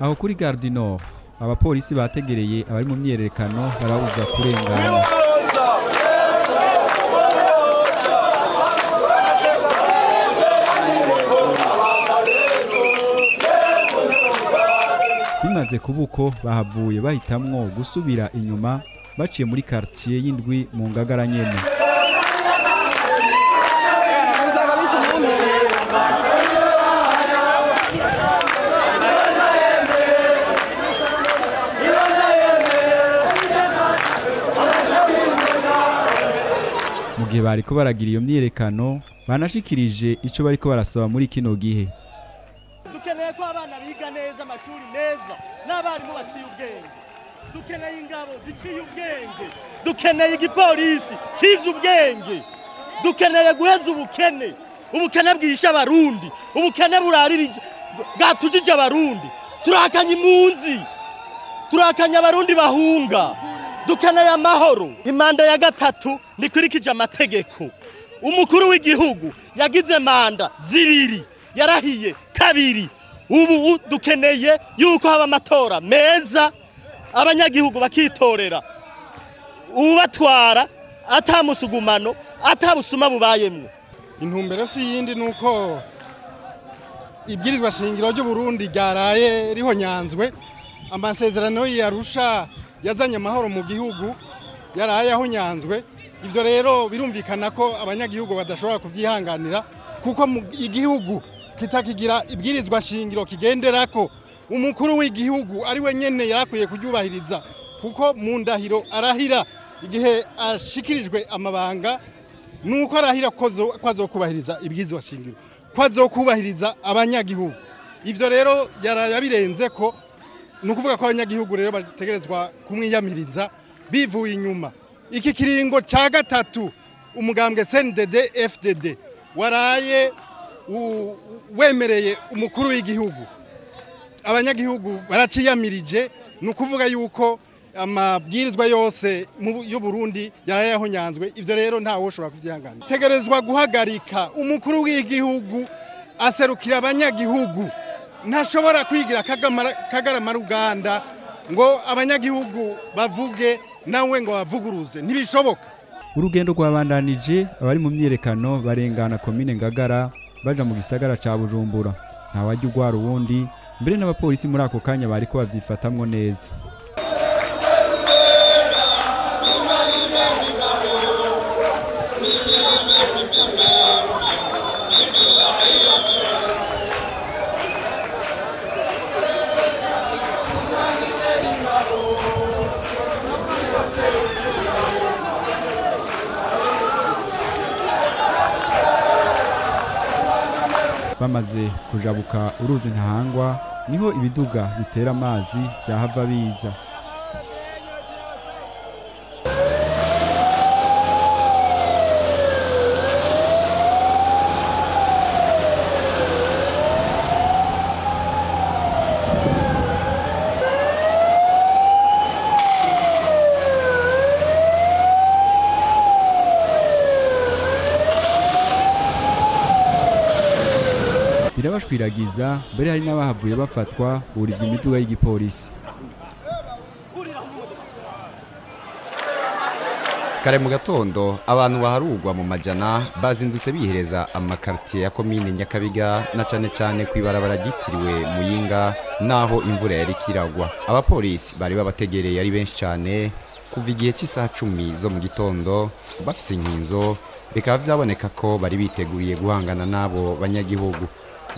Aho kuri Gare du Nord, abapolisi bategereye abari mu myiyerekano barabuza kurengana. Bimaze kubuko bahavuye bahitamwo gusubira inyuma baciye muri quartier y'indwi mu Ngagara nyene. Mu gihe bariko baragira iyo myiyerekano banashikirije ico bariko barasaba muri kino gihe. Dukeneye ko abana biga neza, amashuri meza, n'abarimu baciye ubwenge. Dukeneye ingabo ziciye ubwenge, dukeneye igipolisi kizi ubwenge, dukeneye guheza ubukene, ubukene bwishe abarundi, ubukene buraririje bwatujije abarundi. Turakanye impunzi, turakanye abarundi bahunga, dukeneye amahoro. Imanda ya gatatu nikurikije amategeko. Umukuru w'igihugu yagize manda zibiri, yarahiye kabiri. Ubu dukeneye yuko haba amatora meza, abanyagihugu bakitorera ubatwara atamusugumano atabusuma bubayemwo. Intumbero si yindi nuko ibwirizwa shingiro ry'u Burundi ryaraye rihonyanzwe, amasezerano y'Arusha yazanye amahoro mu gihugu yaraye ahonyanzwe. Ivyo rero birumvikana ko abanyagihugu badashobora kuvyihanganira, kuko igihugu kitakigira ibwirizwa shingiro kigenderako. Umukuru w'igihugu ari we nyene yarakwiye kuryubahiriza, kuko mu ndahiro arahira igihe ashikirijwe amabanga nuko arahira ko azokubahiriza ibwirizwa shingiro, ko azokubahiriza abanyagihugu. Ivyo rero yarayabirenze ko, nukuvuga ko abanyagihugu rero bategerezwa kumwiyamiriza bivuye inyuma. Iki kiringo ca gatatu umugambwe CNDD FDD waraye wemereye umukuru w'igihugu, abanyagihugu baraciyamirije. Nukuvuga yuko amabwirizwa yose y'u Burundi yarayahonyanzwe. Ivyo rero ntawe ushobora kuvyihangana. Tegerezwa guhagarika umukuru w'igihugu aserukira abanyagihugu, ntashobora kwigira kagarama ruganda ngo abanyagihugu bavuge nawe ngo bavuguruze, ntibishoboka. Urugendo rwabandanije, abari mu myiyerekano barengana komine Ngagara baja mu gisagara ca Bujumbura. Ntawajya ugwara uwundi, mbere n'abapolisi muri ako kanya bariko bavyifatamwo neza. Bamaze kujabuka uruzi Ntahangwa, niho ibiduga bitera amazi byahava biza. Birabashwiragiza, mbere hari n'abahavuye bafatwa burizwa imiduga y'igipolisi. Kare mu gatondo abantu baharugwa mu majana bazindutse bihereza amakartier ya komine Nyakabiga na cane cane kwibarabara ryitiriwe Muyinga naho imvura yari kiragwa. Abapolisi bari babategereye ari benshi cane kuva igihe cy'isaha 10 zo mu gitondo, bafise inkinzo, bikaba vyaboneka ko bari biteguriye guhangana nabo banyagihugu.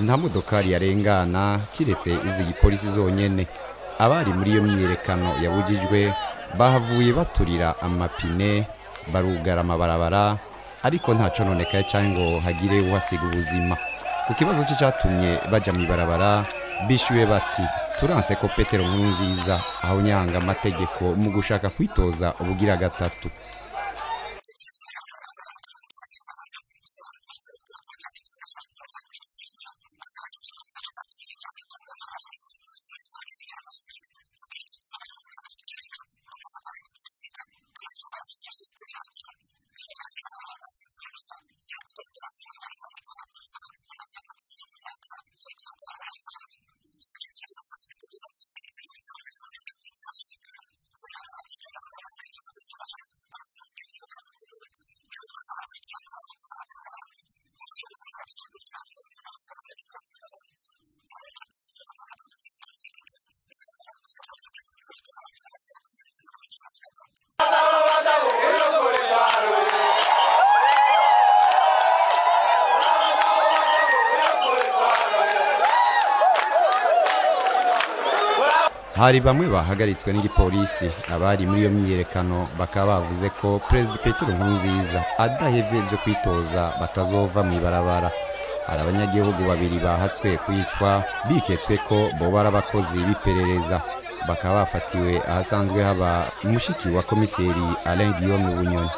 Nta modokari yarengana kiretse izi gipolisi zonyene. Abari muri iyo myiyerekano yabujijwe bahavuye baturira amapine, barugara amabarabara, ariko nta cononekaye canke ngo hagire uhasiga ubuzima. Ku kibazo c'icatumye baja mw'ibarabara bishuye bati turanse ko Petero Nkurunziza ahonyanga amategeko mu gushaka kwitoza ubugira gatatu. Hari bamwe bahagaritswe n'igipolisi. Abari muri iyo myiyerekano bakaba bavuze ko Perezida Petero Nkurunziza adahevye ivyo kwitoza batazova mw'ibarabara. Hari abanyagihugu babiri bahatswe kwicwa biketswe ko boba ari abakozi b'iperereza, bakaba bafatiwe ahasanzwe haba mushiki wa komiseri Alain Guillaume Bunyoni.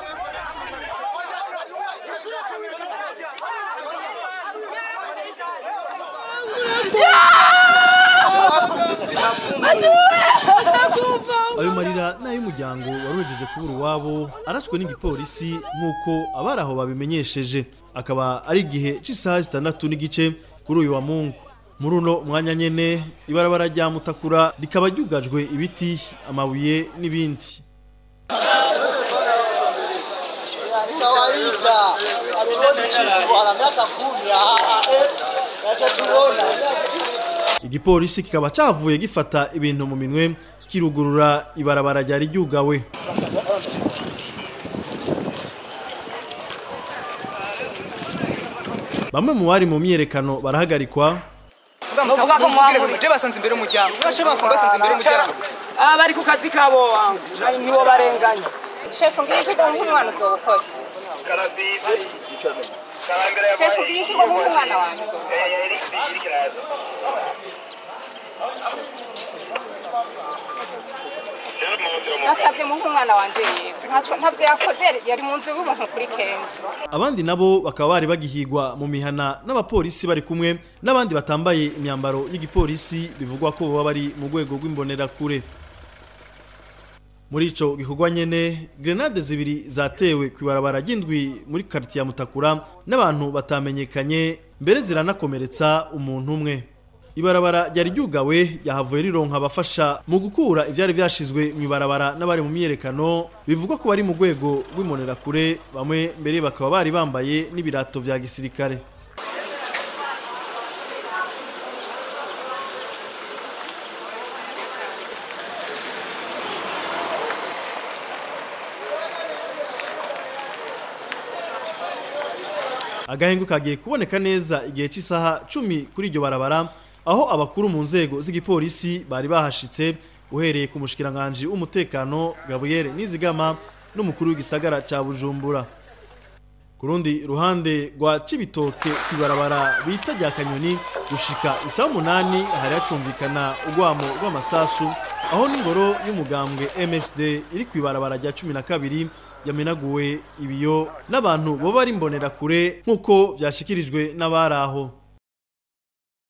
Ayo marira n'ay'umuryango waruhejeje kubura uwabo arashwe n'igipolisi nk'uko abari aho babimenyesheje. Akaba ari igihe cy'isaha 6:15 kuri uyu wa Mungu. Muri uno mwanya nyene ibarabara rya Mutakura rikaba ryugajwe ibiti, amabuye n'ibindi. Igipolisi kikaba cavuye gifata ibintu mu minwe kirugurura ibarabara ryari ryugawe. Bamwe mu bari mu myiyerekano barahagarikwa. Bari ku kazi kabo nibo barenganya. Shefu ngira iki ngo umwana uzobukoze. Shefu ngira iki ngo umwana wanjye uzobukoze. Nasabye mu mwana wanje yewe ntavyo yakoze, yari mu nzu y'umuntu kuri Kenzi. Abandi nabo bakaba bari bagihigwa mu mihana n'abapolisi bari kumwe n'abandi batambaye imyambaro y'igipolisi bivugwa ko baba bari mu rwego rw'imbonerakure. Muri ico gikorwa nyene grenade zibiri zatewe kwibarabara ry'indwi muri quartier ya Mutakura n'abantu batamenyekanye, mbere ziranakomeretsa umuntu umwe. Ibarabara ryari ryugawe yahavuye rironka abafasha mu gukura ivyari vyashizwe mu ibarabara n'abari mu myiyerekano bivugwa ko bari mu rwego rw'imbonerakure, bamwe mbere bakaba bari bambaye n'ibirato vya gisirikare. Agahengu kagiye kuboneka neza igihe cy'isaha 10 kuri iryo barabara, aho abakuru mu nzego z'igipolisi bari bahashitse, uhereye ku mushikiranganje w'umutekano Gabriel Nizigama n'umukuru w'igisagara ca Bujumbura. Kurundi ruhande rwa Cibitoke kibarabara bita rya Kanyoni gushika isaha 8 hari hacumvikana urwamo rw'amasasu, aho n'ingoro y'umugambwe MSD iri kwibarabara rya 12 yamenaguwe ibiyo n'abantu bo bari imbonerakure nk'uko vyashikirijwe n'abari aho.